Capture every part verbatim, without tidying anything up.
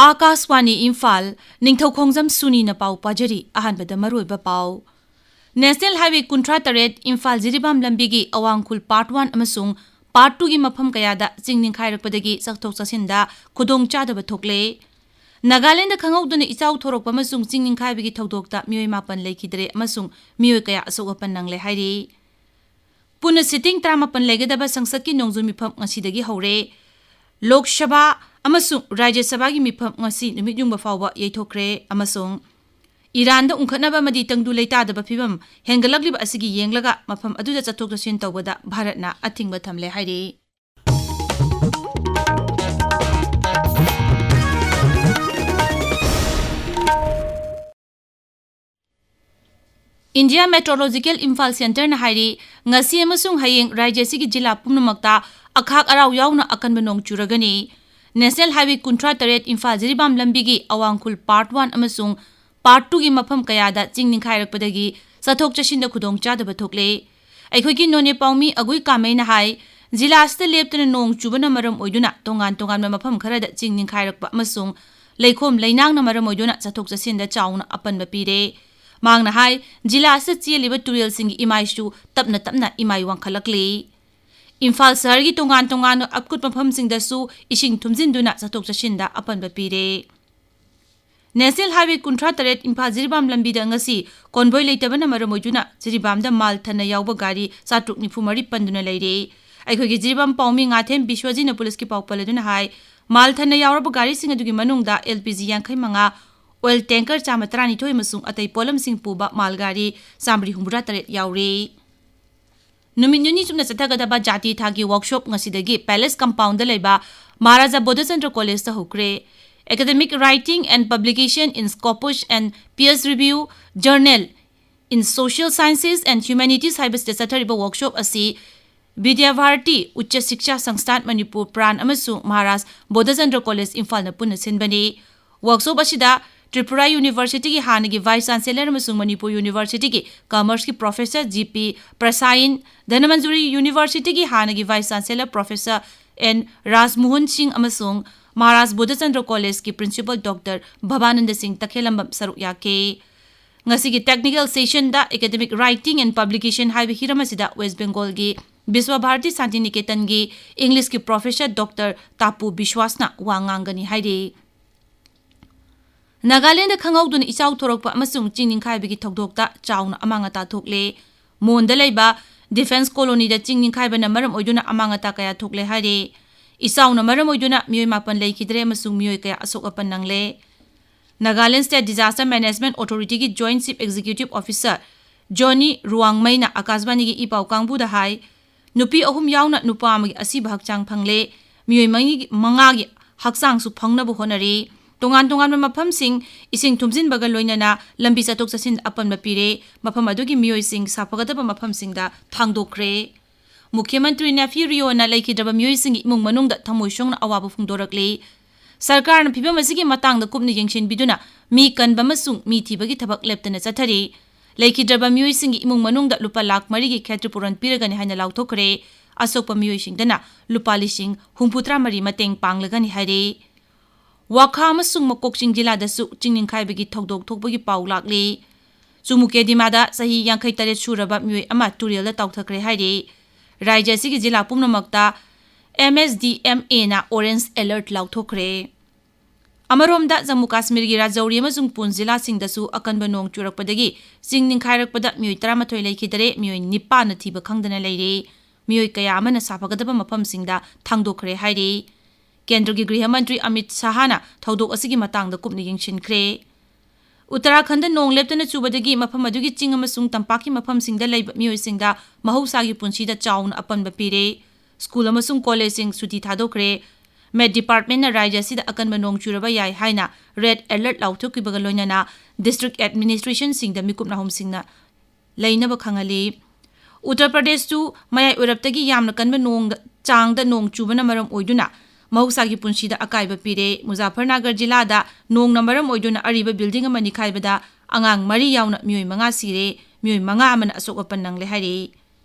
ꯑꯥꯀꯥꯁꯋꯥꯅꯤ ꯏꯝꯐꯥꯜ, ꯅꯤꯡꯊꯧꯈꯣꯡꯖꯝ ꯁꯨꯅꯤꯅ ꯄꯥꯎ ꯄꯥꯖꯔꯤ꯫ ꯑꯍꯥꯟꯕꯗ ꯃꯔꯨꯑꯣꯏꯕ ꯄꯥꯎ꯫ ꯅꯦꯁꯅꯦꯜ ꯍꯥꯏꯋꯦ ꯀꯨꯟꯊ꯭ꯔꯥ ꯇꯔꯦꯠ ꯏꯝꯐꯥꯜ ꯖꯤꯔꯤꯕꯥꯝ ꯂꯝꯕꯤꯒꯤ ꯑꯋꯥꯡ ꯈꯨꯜ ꯄꯥꯔꯠ ꯋꯥꯟ ꯑꯃꯁꯨꯡ ꯄꯥꯔꯠ ꯇꯨꯒꯤ ꯃꯐꯝ ꯀꯌꯥꯗ ꯆꯤꯡ ꯅꯤꯡꯈꯥꯏꯔꯛꯄꯗꯒꯤ ꯆꯠꯊꯣꯛ ꯆꯠꯁꯤꯟꯗ ꯈꯨꯗꯣꯡꯆꯥꯗꯕ ꯊꯣꯛꯂꯦ꯫ ꯅꯥꯒꯥꯂꯦꯟꯗ ꯈꯪꯍꯧꯗꯅ ꯏꯆꯥꯎ ꯊꯣꯔꯛꯄ ꯑꯃꯁꯨꯡ ꯆꯤꯡ ꯅꯤꯡꯈꯥꯏꯕꯒꯤ ꯊꯧꯗꯣꯛꯇ ꯃꯤꯑꯣꯏ ꯃꯥꯄꯟ ꯂꯩꯈꯤꯗ꯭ꯔꯦ ꯑꯃꯁꯨꯡ ꯃꯤꯑꯣꯏ ꯀꯌꯥ ꯑꯁꯣꯛ ꯑꯄꯟ ꯅꯪꯂꯦ ꯍꯥꯏꯔꯤ꯫ ꯄꯨꯟꯅ ꯁꯤꯇꯤꯡ ꯇꯔꯥꯃꯥꯄꯟ ꯂꯩꯒꯗꯕ ꯁꯪꯁꯠꯀꯤ ꯅꯣꯡꯖꯨ ꯃꯤꯐꯝ ꯉꯁꯤꯗꯒꯤ ꯍꯧꯔꯦ꯫ ꯂꯣꯛ ꯁꯚꯥ ꯑꯃꯁꯨꯡ ꯔꯥꯖ꯭ꯌ ꯁꯚꯥꯒꯤ ꯃꯤꯐꯝ ꯉꯁꯤ ꯅꯨꯃꯤꯠ ꯌꯨꯡꯕ ꯐꯥꯎꯕ ꯌꯩꯊꯣꯛꯈ꯭ꯔꯦ ꯑꯃꯁꯨꯡ ꯏꯔꯥꯟꯗ ꯎꯪꯈꯠꯅꯕ ꯑꯃꯗꯤ ꯇꯪꯗꯨ ꯂꯩꯇꯥꯗꯕ ꯐꯤꯕꯝ ꯍꯦꯟꯒꯠꯂꯛꯂꯤꯕ ꯑꯁꯤꯒꯤ ꯌꯦꯡꯂꯒ ꯃꯐꯝ ꯑꯗꯨꯗ ꯆꯠꯊꯣꯛ ꯆꯠꯁꯤꯟ ꯇꯧꯕꯗ ꯚꯥꯔꯠꯅ ꯑꯊꯤꯡꯕ ꯊꯝꯂꯦ ꯍꯥꯏꯔꯤ꯫ ꯏꯟꯗꯤꯌꯥ ꯃꯦꯇ꯭ꯔꯣꯂꯣꯖꯤꯀꯦꯜ ꯏꯝꯐꯥꯜ ꯁꯦꯟꯇꯔꯅ ꯍꯥꯏꯔꯤ, ꯉꯁꯤ ꯑꯃꯁꯨꯡ ꯍꯌꯦꯡ ꯔꯥꯖ꯭ꯌ ꯑꯁꯤꯒꯤ ꯖꯤꯂꯥ ꯄꯨꯝꯅꯃꯛꯇ ꯑꯈꯥꯛ ꯑꯔꯥꯎ ꯌꯥꯎꯅ ꯑꯀꯟꯕ ꯅꯣꯡ ꯆꯨꯔꯒꯅꯤ꯫ ꯅꯦꯁꯅꯦꯜ ꯍꯥꯏꯋꯦ ꯀꯨꯟꯊ꯭ꯔꯥ ꯇꯔꯦꯠ ꯏꯝꯐꯥꯜ ꯖꯤꯔꯤꯕꯥꯝ ꯂꯝꯕꯤꯒꯤ ꯑꯋꯥꯡ ꯈꯨꯜ ꯄꯥꯔꯠ ꯋꯥꯟ ꯑꯃꯁꯨꯡ ꯄꯥꯔꯠ ꯇꯨꯒꯤ ꯃꯐꯝ ꯀꯌꯥꯗ ꯆꯤꯡ ꯅꯤꯡꯈꯥꯏꯔꯛꯄꯗꯒꯤ ꯆꯠꯊꯣꯛ ꯆꯠꯁꯤꯟꯗ ꯈꯨꯗꯣꯡꯆꯥꯗꯕ ꯊꯣꯛꯂꯦ꯫ ꯑꯩꯈꯣꯏꯒꯤ ꯅꯣꯅꯦ ꯄꯥꯎꯃꯤ ꯑꯒꯨꯏ ꯀꯥꯃꯩꯅ ꯍꯥꯏ, ꯖꯤꯂꯥ ꯑꯁꯤꯗ ꯂꯦꯞꯇꯅ ꯅꯣꯡ ꯆꯨꯕꯅ ꯃꯔꯝ ꯑꯣꯏꯗꯨꯅ ꯇꯣꯉꯥꯟ ꯇꯣꯉꯥꯟꯕ ꯃꯐꯝ ꯈꯔꯗ ꯆꯤꯡ ꯅꯤꯡꯈꯥꯏꯔꯛꯄ ꯑꯃꯁꯨꯡ ꯂꯩꯈꯣꯝ ꯂꯩꯅꯥꯡꯅ ꯃꯔꯝ ꯑꯣꯏꯗꯨꯅ ꯆꯠꯊꯣꯛ ꯆꯠꯁꯤꯟꯗ ꯆꯥꯎꯅ ꯑꯄꯟꯕ ꯄꯤꯔꯦ꯫ ꯃꯍꯥꯛꯅ ꯍꯥꯏ, ꯖꯤꯂꯥ ꯑꯁꯤꯗ ꯆꯦꯜꯂꯤꯕ ꯇꯨꯔꯦꯜꯁꯤꯡꯒꯤ ꯏꯃꯥꯏꯁꯨ ꯇꯞꯅ ꯇꯞꯅ ꯏꯃꯥꯏ ꯋꯥꯡꯈꯠꯂꯛꯂꯤ꯫ ꯏꯝꯐꯥꯜ ꯁꯍꯔꯒꯤ ꯇꯣꯉꯥꯟ ꯇꯣꯉꯥꯟꯕ ꯑꯀꯨꯠ ꯃꯐꯝꯁꯤꯡꯗꯁꯨ ꯏꯁꯤꯡ ꯊꯨꯝꯖꯤꯟꯗꯨꯅ ꯆꯠꯊꯣꯛ ꯆꯠꯁꯤꯟꯗ ꯑꯄꯟꯕ ꯄꯤꯔꯦ꯫ ꯅꯦꯁꯅꯦꯜ ꯍꯥꯏꯋꯦ ꯀꯨꯟꯊ꯭ꯔꯥ ꯇꯔꯦꯠ ꯏꯝꯐꯥꯜ ꯖꯤꯔꯤꯕꯥꯝ ꯂꯝꯕꯤꯗ ꯉꯁꯤ ꯀꯣꯟꯚꯣꯏ ꯂꯩꯇꯕꯅ ꯃꯔꯝ ꯑꯣꯏꯗꯨꯅ ꯖꯤꯔꯤꯕꯥꯝꯗ ꯃꯥꯜ ꯊꯟꯅ ꯌꯥꯎꯕ ꯒꯥꯔꯤ ꯆꯥꯇ꯭ꯔꯨꯛ ꯅꯤꯐꯨ ꯃꯔꯤ ꯄꯟꯗꯨꯅ ꯂꯩꯔꯦ꯫ ꯑꯩꯈꯣꯏꯒꯤ ꯖꯤꯔꯤꯕꯥꯝ ꯄꯥꯎꯃꯤ ꯉꯥꯊꯦꯝ ꯕꯤꯁ꯭ꯋꯖꯤꯅ ꯄꯨꯂꯤꯁꯀꯤ ꯄꯥꯎ ꯄꯜꯂꯗꯨꯅ ꯍꯥꯏ, ꯃꯥꯜ ꯊꯟꯅ ꯌꯥꯎꯔꯕ ꯒꯥꯔꯤꯁꯤꯡ ꯑꯗꯨꯒꯤ ꯃꯅꯨꯡꯗ ꯑꯦꯜ ꯄꯤ ꯖꯤ ꯌꯥꯡꯈꯩ ꯃꯉꯥ, ꯑꯣꯏꯜ ꯇꯦꯡꯀꯔ ꯆꯥꯝꯃ ꯇꯔꯥꯅꯤꯊꯣꯏ ꯑꯃꯁꯨꯡ ꯑꯇꯩ ꯄꯣꯠꯂꯝꯁꯤꯡ ꯄꯨꯕ ꯃꯥꯜ ꯒꯥꯔꯤ ꯆꯥꯝꯃꯔꯤ ꯍꯨꯝꯐꯨꯇꯔꯦꯠ ꯌꯥꯎꯔꯤ꯫ ꯅꯨꯃꯤꯠ ꯅꯤꯅꯤ ꯆꯨꯞꯅ ꯆꯠꯊꯒꯗꯕ ꯖꯥꯇꯤ ꯊꯥꯒꯤ ꯋꯥꯔꯛꯁꯣꯞ ꯉꯁꯤꯗꯒꯤ ꯄꯦꯂꯦꯁ ꯀꯝꯄꯥꯎꯟꯗ ꯂꯩꯕ ꯃꯍꯥꯔꯥꯖꯥ ꯕꯣꯙꯆꯟꯗ꯭ꯔ ꯀꯣꯂꯦꯖꯇ ꯍꯧꯈ꯭ꯔꯦ꯫ Academic Writing and Publication in Scopus and Peers Review, Journal in Social Sciences and Humanities ꯍꯥꯏꯕꯁꯤꯗ ꯆꯠꯊꯔꯤꯕ ꯋꯥꯔꯛꯁꯣꯞ ꯑꯁꯤ ꯕꯤꯗ꯭ꯌꯥꯚꯥꯔꯇꯤ ꯎꯆ ꯁꯤꯛꯁꯥ ꯁꯪꯁꯊꯥꯟ ꯃꯅꯤꯄꯨꯔ ꯄ꯭ꯔꯥꯟ ꯑꯃꯁꯨꯡ ꯃꯍꯥꯔꯥꯖ ꯕꯣꯙꯆꯟꯗ꯭ꯔ ꯀꯣꯂꯦꯖ ꯏꯝꯐꯥꯜꯅ ꯄꯨꯟꯅ ꯁꯤꯟꯕꯅꯤ꯫ ꯋꯥꯔꯛꯁꯣꯞ ꯑꯁꯤꯗ ꯇ꯭ꯔꯤꯄꯨꯔꯥ ꯌꯨꯅꯤꯚꯔꯁꯤꯇꯤꯒꯤ ꯍꯥꯟꯅꯒꯤ ꯚꯥꯏꯁ ꯆꯥꯟꯁꯦꯂꯔ ꯑꯃꯁꯨꯡ ꯃꯅꯤꯄꯨꯔ ꯌꯨꯅꯤꯚꯔꯁꯤꯇꯤꯒꯤ ꯀꯃꯔꯁꯀꯤ ꯄ꯭ꯔꯣꯐꯦꯁꯔ ꯖꯤ ꯄꯤ ꯄ꯭ꯔꯁꯥꯏꯟ, ꯙꯅꯃꯟꯖꯨꯔꯤ ꯌꯨꯅꯤꯚꯔꯁꯤꯇꯤꯒꯤ ꯍꯥꯟꯅꯒꯤ ꯚꯥꯏꯁ ꯆꯥꯟꯁꯦꯂꯔ ꯄ꯭ꯔꯣꯐꯦꯁꯔ ꯑꯦꯟ ꯔꯥꯖꯃꯣꯍꯟ ꯁꯤꯡ ꯑꯃꯁꯨꯡ ꯃꯍꯥꯔꯥꯖ ꯕꯣꯙꯆꯟꯗ꯭ꯔ ꯀꯣꯂꯦꯖꯀꯤ ꯄ꯭ꯔꯤꯟꯁꯤꯄꯜ ꯗꯣꯛꯇꯔ ꯚꯕꯥꯅꯟꯗ ꯁꯤꯡ ꯇꯈꯦꯂꯝꯕꯝ ꯁꯔꯨꯛ ꯌꯥꯈꯤ꯫ ꯉꯁꯤꯒꯤ technical session the Academic Writing and Publication ꯍꯥꯏꯕ ꯍꯤꯔꯝ ꯑꯁꯤꯗ West Bengal ꯒꯤ ꯕꯤꯁ꯭ꯋ ꯚꯥꯔꯇꯤ ꯁꯥꯟꯇꯤꯅꯤꯀꯦꯇꯟꯒꯤ English ꯀꯤ professor ꯗꯣꯛꯇꯔ ꯇꯥꯄꯨ ꯕꯤꯁ꯭ꯋꯥꯁꯅ ꯋꯥ ꯉꯥꯡꯒꯅꯤ ꯍꯥꯏꯔꯤ꯫ ꯅꯥꯒꯥꯂꯦꯟꯗ ꯈꯪꯍꯧꯗꯅ ꯏꯆꯥꯎ ꯊꯣꯔꯛꯄ ꯑꯃꯁꯨꯡ ꯆꯤꯡ ꯅꯤꯡꯈꯥꯏꯕꯒꯤ ꯊꯧꯗꯣꯛꯇ ꯆꯥꯎꯅ ꯑꯃꯥꯡ ꯑꯇꯥ ꯊꯣꯛꯂꯦ꯫ ꯃꯣꯟꯗ ꯂꯩꯕ Defence Colony ꯗ ꯆꯤꯡ ꯅꯤꯡꯈꯥꯏꯕꯅ ꯃꯔꯝ ꯑꯣꯏꯗꯨꯅ ꯑꯃꯥꯡ ꯑꯇꯥ ꯀꯌꯥ ꯊꯣꯛꯂꯦ ꯍꯥꯏꯔꯤ꯫ ꯏꯆꯥꯎꯅ ꯃꯔꯝ ꯑꯣꯏꯗꯨꯅ ꯃꯤꯑꯣꯏ ꯃꯥꯄꯟ ꯂꯩꯈꯤꯗ꯭ꯔꯦ ꯑꯃꯁꯨꯡ ꯃꯤꯑꯣꯏ ꯀꯌꯥ ꯑꯁꯣꯛ ꯑꯄꯟ ꯅꯪꯂꯦ꯫ Nagaland State Disaster Management Authority ꯒꯤ Joint Chief Executive Officer ꯖꯣꯅꯤ ꯔꯨꯋꯥꯡꯃꯩꯅ ꯑꯀꯥꯁꯕꯥꯅꯤꯒꯤ ꯏ ꯄꯥꯎ ꯀꯥꯡꯕꯨꯗ ꯍꯥꯏ, ꯅꯨꯄꯤ ꯑꯍꯨꯝ ꯌꯥꯎꯅ ꯅꯨꯄꯥ ꯑꯃꯒꯤ ꯑꯁꯤꯕ ꯍꯛꯆꯥꯡ ꯐꯪꯂꯦ꯫ ꯃꯤꯑꯣꯏ ꯃꯉꯥꯒꯤ, ꯃꯉꯥꯒꯤ ꯍꯛꯆꯥꯡꯁꯨ ꯐꯪꯅꯕ ꯍꯣꯠꯅꯔꯤ꯫ ꯇꯣꯉꯥꯟ ꯇꯣꯉꯥꯟꯕ ꯃꯐꯝꯁꯤꯡ ꯏꯁꯤꯡ ꯊꯨꯝꯖꯤꯟꯕꯒ ꯂꯣꯏꯅꯅ ꯂꯝꯕꯤ ꯆꯠꯊꯣꯛ ꯆꯠꯁꯤꯟꯗ ꯑꯄꯟꯕ ꯄꯤꯔꯦ꯫ ꯃꯐꯝ ꯑꯗꯨꯒꯤ ꯃꯤꯑꯣꯏꯁꯤꯡ ꯁꯥꯐꯒꯗꯕ ꯃꯐꯝꯁꯤꯡꯗ ꯊꯥꯡꯗꯣꯛꯈ꯭ꯔꯦ꯫ ꯃꯨꯈ꯭ꯌ ꯃꯟꯇ꯭ꯔꯤ ꯅꯦꯐꯤ ꯔꯤꯑꯣꯅ ꯂꯩꯈꯤꯗ꯭ꯔꯕ ꯃꯤꯑꯣꯏꯁꯤꯡꯒꯤ ꯏꯃꯨꯡ ꯃꯅꯨꯡꯗ ꯊꯃꯣꯏ ꯁꯣꯛꯅ ꯑꯋꯥꯕ ꯐꯣꯡꯗꯣꯔꯛꯂꯤ꯫ ꯁꯔꯀꯥꯔꯅ ꯐꯤꯚꯝ ꯑꯁꯤꯒꯤ ꯃꯇꯥꯡꯗ ꯀꯨꯞꯅ ꯌꯦꯡꯁꯤꯟꯕꯤꯗꯨꯅ ꯃꯤ ꯀꯟꯕ ꯑꯃꯁꯨꯡ ꯃꯤ ꯊꯤꯕꯒꯤ ꯊꯕꯛ ꯂꯦꯞꯇꯅ ꯆꯠꯊꯔꯤ꯫ ꯂꯩꯈꯤꯗ꯭ꯔꯕ ꯃꯤꯑꯣꯏꯁꯤꯡꯒꯤ ꯏꯃꯨꯡ ꯃꯅꯨꯡꯗ ꯂꯨꯄꯥ ꯂꯥꯈ ꯃꯔꯤꯒꯤ ꯈꯦꯇ꯭ꯔꯄꯨꯔꯟ ꯄꯤꯔꯒꯅꯤ ꯍꯥꯏꯅ ꯂꯥꯎꯊꯣꯛꯈ꯭ꯔꯦ꯫ ꯑꯁꯣꯛꯄ ꯃꯤꯑꯣꯏꯁꯤꯡꯗꯅ ꯂꯨꯄꯥ ꯂꯤꯁꯤꯡ ꯍꯨꯝꯐꯨꯇꯔꯥ ꯃꯔꯤ ꯃꯇꯦꯡ ꯄꯥꯡꯂꯒꯅꯤ ꯍꯥꯏꯔꯤ꯫ ꯋꯥꯈꯥ ꯑꯃꯁꯨꯡ ꯃꯀꯣꯛꯆꯤꯡ ꯖꯤꯂꯥꯗꯁꯨ ꯆꯤꯡ ꯅꯤꯡꯈꯥꯏꯕꯒꯤ ꯊꯧꯗꯣꯛ ꯊꯣꯛꯄꯒꯤ ꯄꯥꯎ ꯂꯥꯛꯂꯤ꯫ ꯆꯨꯃꯨꯀꯦꯗꯤꯃꯥꯗ ꯆꯍꯤ ꯌꯥꯡꯈꯩ ꯇꯔꯦꯠ ꯁꯨꯔꯕ ꯃꯤꯑꯣꯏ ꯑꯃ ꯇꯨꯔꯦꯜꯗ ꯇꯥꯎꯊꯈ꯭ꯔꯦ ꯍꯥꯏꯔꯤ꯫ ꯔꯥꯖ꯭ꯌ ꯑꯁꯤꯒꯤ ꯖꯤꯂꯥ ꯄꯨꯝꯅꯃꯛꯇ M S D M A ꯅ orange alert ꯂꯥꯎꯊꯣꯛꯈ꯭ꯔꯦ꯫ ꯑꯃꯔꯣꯝꯗ, ꯖꯝꯃꯨ ꯀꯥꯁꯃꯤꯔꯒꯤ ꯔꯥꯖꯧꯔꯤ ꯑꯃꯁꯨꯡ ꯄꯨꯟꯆ ꯖꯤꯂꯥꯁꯤꯡꯗꯁꯨ ꯑꯀꯟꯕ ꯅꯣꯡ ꯆꯨꯔꯛꯄꯗꯒꯤ ꯆꯤꯡ ꯅꯤꯡꯈꯥꯏꯔꯛꯄꯗ ꯃꯤꯑꯣꯏ ꯇꯔꯥꯃꯥꯊꯣꯏ ꯂꯩꯈꯤꯗꯔꯦ, ꯃꯤꯑꯣꯏ ꯅꯤꯄꯥꯟꯅ ꯊꯤꯕ ꯈꯪꯗꯅ ꯂꯩꯔꯦ꯫ ꯃꯤꯑꯣꯏ ꯀꯌꯥ ꯑꯃꯅ ꯁꯥꯐꯒꯗꯕ ꯃꯐꯝꯁꯤꯡꯗ ꯊꯥꯡꯗꯣꯛꯈ꯭ꯔꯦ ꯍꯥꯏꯔꯤ꯫ ꯀꯦꯟꯗ꯭ꯔꯒꯤ ꯒ꯭ꯔꯤꯍ ꯃꯟꯇ꯭ꯔꯤ ꯑꯃꯤꯠ ꯁꯥꯍꯅ ꯊꯧꯗꯣꯛ ꯑꯁꯤꯒꯤ ꯃꯇꯥꯡꯗ ꯀꯨꯞꯅ ꯌꯦꯡꯁꯤꯟꯈ꯭ꯔꯦ꯫ ꯎꯠꯇꯔꯥꯈꯟꯗ ꯅꯣꯡ ꯂꯦꯞꯇꯅ ꯆꯨꯕꯗꯒꯤ ꯃꯐꯝ ꯑꯗꯨꯒꯤ ꯆꯤꯡ ꯑꯃꯁꯨꯡ ꯇꯝꯄꯥꯛꯀꯤ ꯃꯐꯝꯁꯤꯡꯗ ꯂꯩꯕ ꯃꯤꯑꯣꯏꯁꯤꯡꯗ ꯃꯍꯧꯁꯥꯒꯤ ꯄꯨꯟꯁꯤꯗ ꯆꯥꯎꯅ ꯑꯄꯟꯕ ꯄꯤꯔꯦ꯫ ꯁ꯭ꯀꯨꯜ ꯑꯃꯁꯨꯡ ꯀꯣꯂꯦꯖꯁꯤꯡ ꯁꯨꯇꯤ ꯊꯥꯗꯣꯛꯈ꯭ꯔꯦ꯫ Met Department ꯅ ꯔꯥꯖ꯭ꯌ ꯑꯁꯤꯗ ꯑꯀꯟꯕ ꯅꯣꯡ ꯆꯨꯔꯕ ꯌꯥꯏ ꯍꯥꯏꯅ red alert ꯂꯥꯎꯊꯣꯛꯈꯤꯕꯒ ꯂꯣꯏꯅꯅ district administration ꯁꯤꯡꯗ ꯃꯤꯀꯨꯞ ꯅꯥꯍꯨꯝꯁꯤꯡꯅ ꯂꯩꯅꯕ ꯈꯪꯍꯜꯂꯤ꯫ ꯎꯠꯇꯔ ꯄ꯭ꯔꯗꯦꯁꯇꯨ ꯃꯌꯥꯏ ꯑꯣꯏꯔꯞꯇꯒꯤ ꯌꯥꯝꯅ ꯀꯟꯕ ꯅꯣꯡꯗ, ꯆꯥꯡꯗ ꯅꯣꯡ ꯆꯨꯕꯅ ꯃꯔꯝ ꯑꯣꯏꯗꯨꯅ ꯃꯍꯧꯁꯥꯒꯤ ꯄꯨꯟꯁꯤꯗ ꯑꯀꯥꯏꯕ ꯄꯤꯔꯦ꯫ ꯃꯨꯖꯥꯐꯔꯅꯥꯒꯔ ꯖꯤꯂꯥꯗ ꯅꯣꯡꯅ ꯃꯔꯝ ꯑꯣꯏꯗꯨꯅ ꯑꯔꯤꯕ building ꯑꯃ ꯅꯤꯡꯈꯥꯏꯕꯗ ꯑꯉꯥꯡ ꯃꯔꯤ ꯌꯥꯎꯅ ꯃꯤꯑꯣꯏ ꯃꯉꯥ ꯁꯤꯔꯦ, ꯃꯤꯑꯣꯏ ꯃꯉꯥ ꯑꯃꯅ ꯑꯁꯣꯛ ꯑꯄꯟ ꯅꯪꯂꯦ ꯍꯥꯏꯔꯤ꯫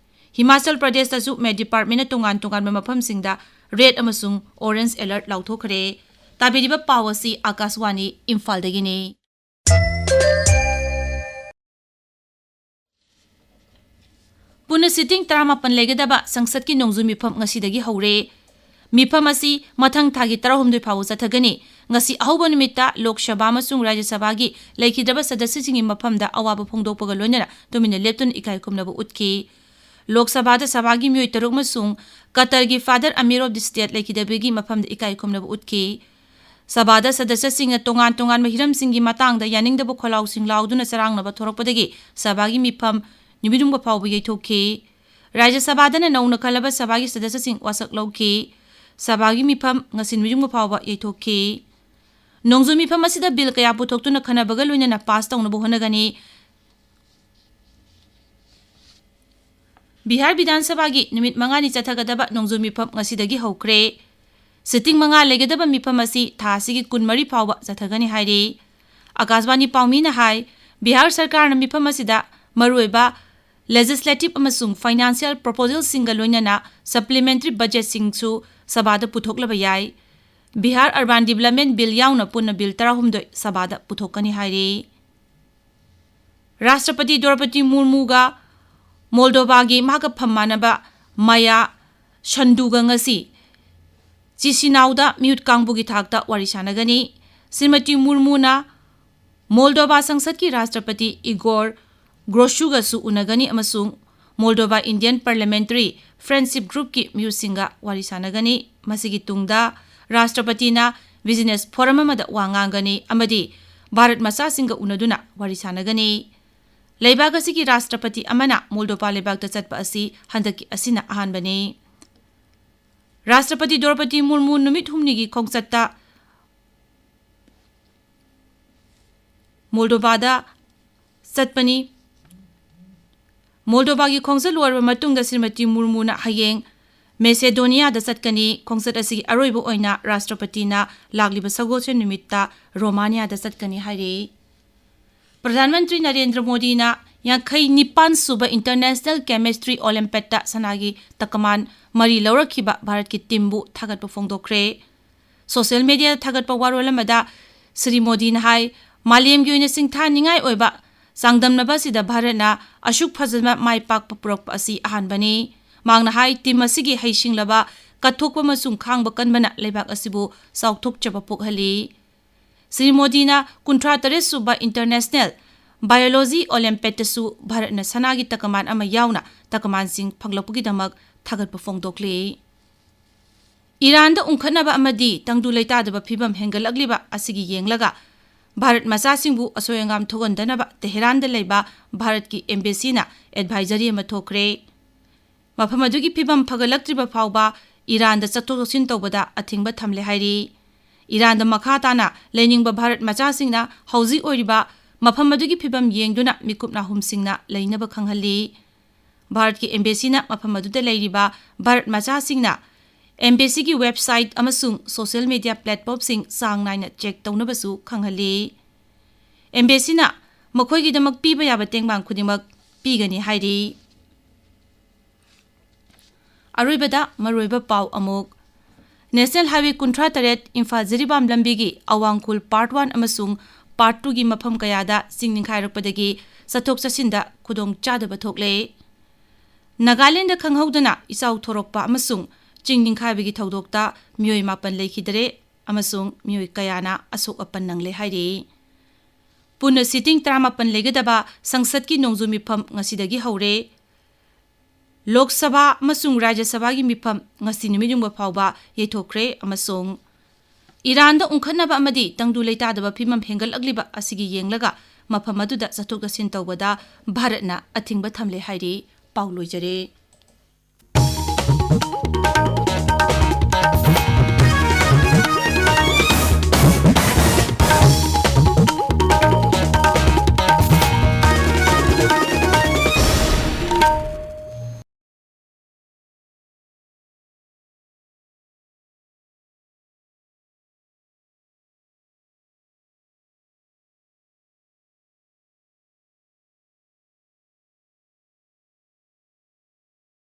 ꯍꯤꯃꯥꯆꯜ ꯄ꯭ꯔꯗꯦꯁꯇꯁꯨ ꯃꯦꯠ ꯗꯤꯄꯥꯔꯠꯃꯦꯟꯅ ꯇꯣꯉꯥꯟ ꯇꯣꯉꯥꯟꯕ ꯃꯐꯝꯁꯤꯡꯗ ꯔꯦꯗ ꯑꯃꯁꯨꯡ ꯑꯣꯔꯦꯟꯖ ꯑꯦꯂꯔꯠ ꯂꯥꯎꯊꯣꯛꯈ꯭ꯔꯦ꯫ ꯇꯥꯕꯤꯔꯤꯕ ꯄꯥꯎ ꯑꯁꯤ ꯑꯀꯥꯁꯋꯥꯅꯤ ꯏꯝꯐꯥꯜꯗꯒꯤꯅꯤ꯫ ꯄꯨꯟꯅ ꯁꯤꯇꯤꯡ ꯇꯔꯥꯃꯥꯄꯟ ꯂꯩꯒꯗꯕ ꯁꯪꯁꯠꯀꯤ ꯅꯣꯡꯖꯨ ꯃꯤꯐꯝ ꯉꯁꯤꯗꯒꯤ ꯍꯧꯔꯦ꯫ ꯃꯤꯐꯝ ꯑꯁꯤ ꯃꯊꯪ ꯊꯥꯒꯤ ꯇꯔꯥꯍꯨꯝꯗꯣꯏ ꯐꯥꯎꯕ ꯆꯠꯊꯒꯅꯤ꯫ ꯉꯁꯤ ꯑꯍꯧꯕ ꯅꯨꯃꯤꯠꯇ ꯂꯣꯛ ꯁꯚꯥ ꯑꯃꯁꯨꯡ ꯔꯥꯖ꯭ꯌ ꯁꯚꯥꯒꯤ ꯂꯩꯈꯤꯗ꯭ꯔꯕ ꯁꯗꯁ꯭ꯌꯁꯤꯡꯒꯤ ꯃꯐꯝꯗ ꯑꯋꯥꯕ ꯐꯣꯡꯗꯣꯛꯄꯒ ꯂꯣꯏꯅꯅ ꯇꯨꯃꯤꯟꯅ ꯂꯦꯞꯇꯨꯅ ꯏꯀꯥꯏ ꯈꯨꯝꯅꯕ ꯎꯠꯈꯤ꯫ ꯂꯣꯛ ꯁꯚꯥꯗ ꯁꯚꯥꯒꯤ ꯃꯤꯑꯣꯏ ꯇꯔꯨꯛ ꯑꯃꯁꯨꯡ ꯀꯇꯔꯒꯤ father amir of the state ꯂꯩꯈꯤꯗꯕꯒꯤ ꯃꯐꯝꯗ ꯏꯀꯥꯏ ꯈꯨꯝꯅꯕ ꯎꯠꯈꯤ꯫ ꯁꯚꯥꯗ ꯁꯗꯁ꯭ꯌꯁꯤꯡꯅ ꯇꯣꯉꯥꯟ ꯇꯣꯉꯥꯟꯕ ꯍꯤꯔꯝꯁꯤꯡꯒꯤ ꯃꯇꯥꯡꯗ ꯌꯥꯅꯤꯡꯗꯕ ꯈꯣꯜꯂꯥꯎꯁꯤꯡ ꯂꯥꯎꯗꯨꯅ ꯆꯔꯥꯡꯅꯕ ꯊꯣꯔꯛꯄꯗꯒꯤ ꯁꯚꯥꯒꯤ ꯃꯤꯐꯝ ꯅꯨꯃꯤꯠ ꯌꯨꯡꯕ ꯐꯥꯎꯕ ꯌꯩꯊꯣꯛꯈꯤ꯫ ꯔꯥꯖ꯭ꯌ ꯁꯚꯥꯗꯅ ꯅꯧꯅ ꯈꯜꯂꯕ ꯁꯚꯥꯒꯤ ꯁꯗꯁ꯭ꯌꯁꯤꯡ ꯋꯥꯁꯛ ꯂꯧꯈꯤ꯫ ꯁꯚꯥꯒꯤ ꯃꯤꯐꯝ ꯉꯁꯤ ꯅꯨꯃꯤꯠ ꯌꯨꯡꯕ ꯐꯥꯎꯕ ꯌꯩꯊꯣꯛꯈꯤ꯫ ꯅꯣꯡꯖꯨ ꯃꯤꯐꯝ ꯑꯁꯤꯗ ꯕꯤꯜ ꯀꯌꯥ ꯄꯨꯊꯣꯛꯇꯨꯅ ꯈꯟꯅꯕꯒ ꯂꯣꯏꯅꯅ ꯄꯥꯁ ꯇꯧꯅꯕ ꯍꯣꯠꯅꯒꯅꯤ꯫ ꯕꯤꯍꯥꯔ ꯕꯤꯙꯥꯟ ꯁꯚꯥꯒꯤ ꯅꯨꯃꯤꯠ ꯃꯉꯥꯅꯤ ꯆꯠꯊꯒꯗꯕ ꯅꯣꯡꯖꯨ ꯃꯤꯐꯝ ꯉꯁꯤꯗꯒꯤ ꯍꯧꯈ꯭ꯔꯦ꯫ ꯁꯤꯇꯤꯡ ꯃꯉꯥ ꯂꯩꯒꯗꯕ ꯃꯤꯐꯝ ꯑꯁꯤ ꯊꯥ ꯑꯁꯤꯒꯤ ꯀꯨꯟꯃꯔꯤ ꯐꯥꯎꯕ ꯆꯠꯊꯒꯅꯤ ꯍꯥꯏꯔꯤ꯫ ꯑꯀꯥꯁꯕꯥꯅꯤ ꯄꯥꯎꯃꯤꯅ ꯍꯥꯏ, ꯕꯤꯍꯥꯔ ꯁꯔꯀꯥꯔꯅ ꯃꯤꯐꯝ ꯑꯁꯤꯗ ꯃꯔꯨꯑꯣꯏꯕ ꯂꯦꯖꯤꯁꯂꯦꯇꯤꯚ ꯑꯃꯁꯨꯡ ꯐꯥꯏꯅꯥꯟꯁꯤꯌꯦꯜ ꯄ꯭ꯔꯣꯄꯣꯖꯦꯜꯁꯤꯡꯒ ꯂꯣꯏꯅꯅ ꯁꯄ꯭ꯂꯤꯃꯦꯟꯇꯔꯤ ꯕꯖꯦꯠꯁꯤꯡꯁꯨ ꯁꯚꯥꯗ ꯄꯨꯊꯣꯛꯂꯕ ꯌꯥꯏ꯫ ꯕꯤꯍꯥꯔ ꯑꯔꯕꯥꯟ ꯗꯤꯕꯦꯂꯞꯃꯦꯟ ꯕꯤꯜ ꯌꯥꯎꯅ ꯄꯨꯟꯅ ꯕꯤꯜ ꯇꯔꯥꯍꯨꯝꯗꯣꯏ ꯁꯚꯥꯗ ꯄꯨꯊꯣꯛꯀꯅꯤ ꯍꯥꯏꯔꯤ꯫ ꯔꯥꯁꯇ꯭ꯔꯄꯇꯤ ꯗ꯭ꯔꯧꯄꯗꯤ ꯃꯨꯔꯃꯨꯒ ꯃꯣꯜꯗꯣꯚꯥꯒꯤ ꯃꯍꯥꯛꯀ ꯐꯝ ꯃꯥꯟꯅꯕ ꯃꯥꯌꯥ ꯁꯟꯗꯨꯒ ꯉꯁꯤ ꯆꯤꯁꯤꯅꯥꯎꯗ ꯃꯤꯍꯨꯠ ꯀꯥꯡꯕꯨꯒꯤ ꯊꯥꯛꯇ ꯋꯥꯔꯤ ꯁꯥꯟꯅꯒꯅꯤ꯫ ꯁ꯭ꯔꯤꯃꯇꯤ ꯃꯨꯔꯃꯨꯅ ꯃꯣꯜꯗꯣꯚꯥ ꯁꯪꯁꯠꯀꯤ ꯔꯥꯁꯇ꯭ꯔꯄꯇꯤ ꯏꯒꯣꯔ ꯒ꯭ꯔꯣꯁꯨꯒꯁꯨ ꯎꯅꯒꯅꯤ ꯑꯃꯁꯨꯡ ꯃꯣꯜꯗꯣꯚꯥ ꯏꯟꯗꯤꯌꯟ ꯄꯥꯔꯂꯤꯌꯥꯃꯦꯟꯇꯔꯤ ꯐ꯭ꯔꯦꯟꯗꯁꯤꯞ ꯒ꯭ꯔꯨꯞꯀꯤ ꯃꯤꯍꯨꯠꯁꯤꯡꯒ ꯋꯥꯔꯤ ꯁꯥꯟꯅꯒꯅꯤ꯫ ꯃꯁꯤꯒꯤ ꯇꯨꯡꯗ ꯔꯥꯁꯇ꯭ꯔꯄꯇꯤꯅ ꯕꯤꯖꯤꯅꯦꯁ ꯐꯣꯔꯝ ꯑꯃꯗ ꯋꯥ ꯉꯥꯡꯒꯅꯤ ꯑꯃꯗꯤ ꯚꯥꯔꯠ ꯃꯆꯥꯁꯤꯡꯒ ꯎꯅꯗꯨꯅ ꯋꯥꯔꯤ ꯁꯥꯟꯅꯒꯅꯤ꯫ ꯂꯩꯕꯥꯛ ꯑꯁꯤꯒꯤ ꯔꯥꯁꯇ꯭ꯔꯄꯇꯤ ꯑꯃꯅ ꯃꯣꯜꯗꯣꯚꯥ ꯂꯩꯕꯥꯛꯇ ꯆꯠꯄ ꯑꯁꯤ ꯍꯟꯗꯛꯀꯤ ꯑꯁꯤꯅ ꯑꯍꯥꯟꯕꯅꯤ꯫ ꯔꯥꯁꯇ꯭ꯔꯄꯇꯤ ꯗ꯭ꯔꯧꯄꯗꯤ ꯃꯨꯔꯃꯨ ꯅꯨꯃꯤꯠ ꯍꯨꯝꯅꯤꯒꯤ ꯈꯣꯡꯆꯠꯇ ꯃꯣꯜꯗꯣꯚꯥꯗ ꯆꯠꯄꯅꯤ꯫ ꯃꯣꯜꯗꯣꯚꯥꯒꯤ ꯈꯣꯡꯆꯠ ꯂꯣꯏꯔꯕ ꯃꯇꯨꯡꯗ ꯁ꯭ꯔꯤꯃꯇꯤ ꯃꯨꯔꯃꯨꯅ ꯍꯌꯦꯡ ꯃꯦꯁꯦꯗꯣꯅꯤꯌꯥꯗ ꯆꯠꯀꯅꯤ꯫ ꯈꯣꯡꯆꯠ ꯑꯁꯤꯒꯤ ꯑꯔꯣꯏꯕ ꯑꯣꯏꯅ ꯔꯥꯁꯇ꯭ꯔꯄꯇꯤꯅ ꯂꯥꯛꯂꯤꯕ ꯁꯒꯣꯜꯁꯦꯟ ꯅꯨꯃꯤꯠꯇ ꯔꯣꯃꯥꯅꯤꯌꯥꯗ ꯆꯠꯀꯅꯤ ꯍꯥꯏꯔꯤ꯫ ꯄ꯭ꯔꯙꯥꯟ ꯃꯟꯇ꯭ꯔꯤ ꯅꯔꯦꯟꯗ꯭ꯔ ꯃꯣꯗꯤꯅ ꯌꯥꯡꯈꯩ ꯅꯤꯄꯥꯟ ꯁꯨꯕ International Chemistry Olympiadꯇ ꯁꯅꯥꯒꯤ ꯇꯀꯃꯥꯟ ꯃꯔꯤ ꯂꯧꯔꯛꯈꯤꯕ ꯚꯥꯔꯠꯀꯤ ꯇꯤꯝꯕꯨ ꯊꯥꯒꯠꯄ ꯐꯣꯡꯗꯣꯛꯈ꯭ꯔꯦ꯫ ꯁꯣꯁꯤꯌꯦꯜ ꯃꯤꯗꯤꯌꯥꯗ ꯊꯥꯒꯠꯄ ꯋꯥꯔꯣꯜ ꯑꯃꯗ ꯁ꯭ꯔꯤ ꯃꯣꯗꯤꯅ ꯍꯥꯏ, ꯃꯥꯂꯦꯝꯒꯤ ꯑꯣꯏꯅ ꯁꯤꯡꯊꯥꯅꯤꯡꯉꯥꯏ ꯑꯣꯏꯕ ꯆꯥꯡꯗꯝꯅꯕ ꯑꯁꯤꯗ ꯚꯥꯔꯠꯅ ꯑꯁꯨꯛ ꯐꯖꯅ ꯃꯥꯏ ꯄꯥꯛꯄ ꯄꯨꯔꯛꯄ ꯑꯁꯤ ꯑꯍꯥꯟꯕꯅꯤ꯫ ꯃꯍꯥꯛꯅ ꯍꯥꯏ, ꯇꯤꯝ ꯑꯁꯤꯒꯤ ꯍꯩꯁꯤꯡꯂꯕ, ꯀꯠꯊꯣꯛꯄ ꯑꯃꯁꯨꯡ ꯈꯥꯡꯕ ꯀꯟꯕꯅ ꯂꯩꯕꯥꯛ ꯑꯁꯤꯕꯨ ꯆꯥꯎꯊꯣꯛꯆꯕ ꯄꯣꯛꯍꯜꯂꯤ꯫ ꯁ꯭ꯔꯤ ꯃꯣꯗꯤꯅ ꯀꯨꯟꯊ꯭ꯔꯥ ꯇꯔꯦꯠ ꯁꯨꯕ International Biology Olympiadꯇꯁꯨ ꯚꯥꯔꯠꯅ ꯁꯅꯥꯒꯤ ꯇꯀꯃꯥꯟ ꯑꯃ ꯌꯥꯎꯅ ꯇꯀꯃꯥꯟꯁꯤꯡ ꯐꯪꯂꯛꯄꯒꯤꯗꯃꯛ ꯊꯥꯒꯠꯄ ꯐꯣꯡꯗꯣꯛꯂꯤ꯫ ꯏꯔꯥꯟꯗ ꯎꯪꯈꯠꯅꯕ ꯑꯃꯗꯤ ꯇꯪꯗꯨ ꯂꯩꯇꯥꯗꯕ ꯐꯤꯕꯝ ꯍꯦꯟꯒꯠꯂꯛꯂꯤꯕ ꯑꯁꯤꯒꯤ ꯌꯦꯡꯂꯒ ꯚꯥꯔꯠ ꯃꯆꯥꯁꯤꯡꯕꯨ ꯑꯁꯣꯏ ꯑꯉꯥꯝ ꯊꯣꯛꯍꯟꯗꯅꯕ ꯇꯦꯍꯔꯥꯟꯗ ꯂꯩꯕ ꯚꯥꯔꯠꯀꯤ embassy ꯅ advisory ꯑꯃ ꯊꯣꯛꯈ꯭ꯔꯦ꯫ ꯃꯐꯝ ꯑꯗꯨꯒꯤ ꯐꯤꯕꯝ ꯐꯒꯠꯂꯛꯇ꯭ꯔꯤꯕ ꯐꯥꯎꯕ ꯏꯔꯥꯟꯗ ꯆꯠꯊꯣꯛ ꯆꯠꯁꯤꯟ ꯇꯧꯕꯗ ꯑꯊꯤꯡꯕ ꯊꯝꯂꯦ ꯍꯥꯏꯔꯤ꯫ ꯏꯔꯥꯟꯗ ꯃꯈꯥ ꯇꯥꯅ ꯂꯩꯅꯤꯡꯕ ꯚꯥꯔꯠ ꯃꯆꯥꯁꯤꯡꯅ ꯍꯧꯖꯤꯛ ꯑꯣꯏꯔꯤꯕ ꯃꯐꯝ ꯑꯗꯨꯒꯤ ꯐꯤꯕꯝ ꯌꯦꯡꯗꯨꯅ ꯃꯤꯀꯨꯞ ꯅꯥꯍꯨꯝꯁꯤꯡꯅ ꯂꯩꯅꯕ ꯈꯪꯍꯜꯂꯤ꯫ ꯚꯥꯔꯠꯀꯤ embassy ꯅ ꯃꯐꯝ ꯑꯗꯨꯗ ꯂꯩꯔꯤꯕ ꯚꯥꯔꯠ ꯃꯆꯥꯁꯤꯡꯅ embassy ꯒꯤ website ꯑꯃꯁꯨꯡ social media platform ꯁꯤꯡ ꯆꯥꯡ ꯅꯥꯏꯅ check ꯇꯧꯅꯕꯁꯨ ꯈꯪꯍꯜꯂꯤ꯫ Embassy ꯅ ꯃꯈꯣꯏꯒꯤꯗꯃꯛ ꯄꯤꯕ ꯌꯥꯕ ꯇꯦꯡꯕꯥꯡ ꯈꯨꯗꯤꯡꯃꯛ ꯄꯤꯒꯅꯤ ꯍꯥꯏꯔꯤ꯫ ꯑꯔꯣꯏꯕꯗ ꯃꯔꯨꯑꯣꯏꯕ ꯄꯥꯎ ꯑꯃꯨꯛ꯫ National Highway ꯀꯨꯟꯊ꯭ꯔꯥ ꯇꯔꯦꯠ ꯏꯝꯐꯥꯜ ꯖꯤꯔꯤꯕꯥꯝ ꯂꯝꯕꯤꯒꯤ ꯑꯋꯥꯡꯈꯨꯜ part one ꯑꯃꯁꯨꯡ part two ꯒꯤ ꯃꯐꯝ ꯀꯌꯥꯗ ꯆꯤꯡ ꯅꯤꯡꯈꯥꯏꯔꯛꯄꯗꯒꯤ ꯆꯠꯊꯣꯛ ꯆꯠꯁꯤꯟꯗ ꯈꯨꯗꯣꯡ ꯆꯥꯗꯕ ꯊꯣꯛꯂꯦ꯫ ꯅꯥꯒꯥꯂꯦꯟꯗ ꯈꯪꯍꯧꯗꯅ ꯏꯆꯥꯎ ꯊꯣꯔꯛꯄ ꯑꯃꯁꯨꯡ ꯆꯤꯡ ꯅꯤꯡꯈꯥꯏꯕꯒꯤ ꯊꯧꯗꯣꯛꯇ ꯃꯤꯑꯣꯏ ꯃꯥꯄꯟ ꯂꯩꯈꯤꯗ꯭ꯔꯦ ꯑꯃꯁꯨꯡ ꯃꯤꯑꯣꯏ ꯀꯌꯥꯅ ꯑꯁꯣꯛ ꯑꯄꯟ ꯅꯪꯂꯦ ꯍꯥꯏꯔꯤ꯫ ꯄꯨꯟꯅ sitting ꯇꯔꯥꯃꯥꯄꯟ ꯂꯩꯒꯗꯕ ꯁꯪꯁꯠꯀꯤ ꯅꯣꯡꯖꯨ ꯃꯤꯐꯝ ꯉꯁꯤꯗꯒꯤ ꯍꯧꯔꯦ꯫ ꯂꯣꯛ ꯁꯚꯥ ꯑꯃꯁꯨꯡ ꯔꯥꯖ꯭ꯌ ꯁꯚꯥꯒꯤ ꯃꯤꯐꯝ ꯉꯁꯤ ꯅꯨꯃꯤꯠ ꯌꯨꯡꯕ ꯐꯥꯎꯕ ꯌꯩꯊꯣꯛꯈ꯭ꯔꯦ ꯑꯃꯁꯨꯡ ꯏꯔꯥꯟꯗ ꯎꯪꯈꯠꯅꯕ ꯑꯃꯗꯤ ꯇꯪꯗꯨ ꯂꯩꯇꯥꯗꯕ ꯐꯤꯕꯝ ꯍꯦꯟꯒꯠꯂꯛꯂꯤꯕ ꯑꯁꯤꯒꯤ ꯌꯦꯡꯂꯒ ꯃꯐꯝ ꯑꯗꯨꯗ ꯆꯠꯊꯣꯛ ꯆꯠꯁꯤꯟ ꯇꯧꯕꯗ ꯚꯥꯔꯠꯅ ꯑꯊꯤꯡꯕ ꯊꯝꯂꯦ ꯍꯥꯏꯔꯤ꯫ ꯄꯥꯎ ꯂꯣꯏꯖꯔꯦ꯫